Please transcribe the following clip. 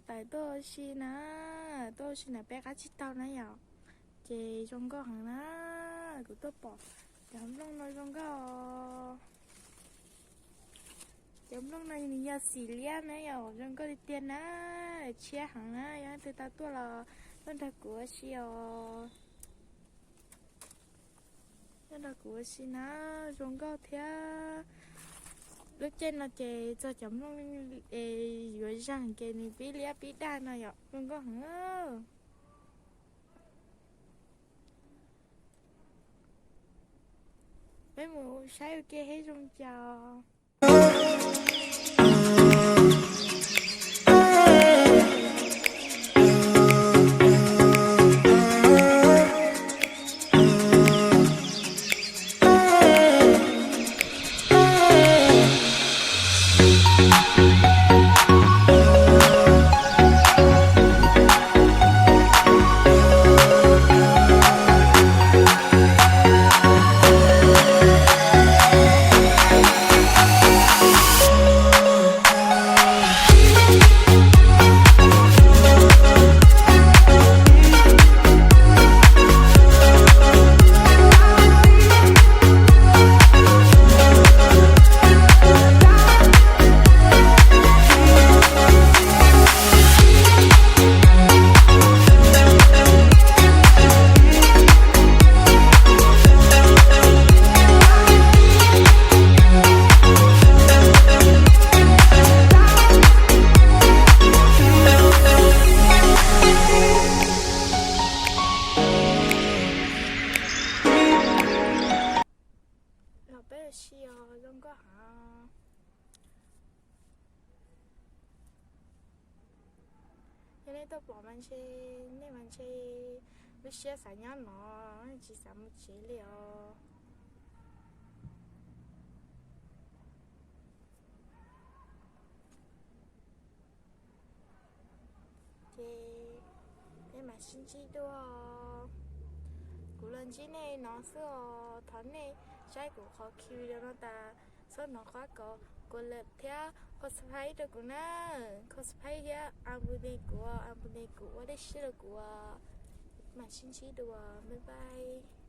Tawm tuaj ua si na, tuaj ua si ntawm peb qab tsib taug na yom. Ces zoo nkauj heev na, kuv tuaj pom cov nplooj no zoo nkauj. Cov nplooj no nws yog xim liab na yom, zoo nkauj tiag tiag na, tshiab heev na, yog leej twg tau tuaj los tuaj nrog kuv ua si os. Tuaj nrog kuv ua si na, zoo nkauj thiab. Lub caij no ces txog cov nplooj es yuav zeeg ces nws pib liab pib daj no yom, zoo nkauj heev. Peb mus saib ua ke seb zoo cas. Los peb ua si os, zoo nkauj heev. Yog nej tuaj pom mas ntshe, nej mas ntshe lub siab xav nyob no, tsis xav mus tsev li os. Ces peb mam sib ntsib dua. Kuv los ntsib nej no xwb os. Thov nej saib kuv qhov video no tas, txhob hnov qab kov, kuv lawm thiab comment subscribe rau kuv na. Comment subscribe thiab abonné kuv, abonné kuv ua dej siab rau kuv. Mam sib ntsib dua, bye bye.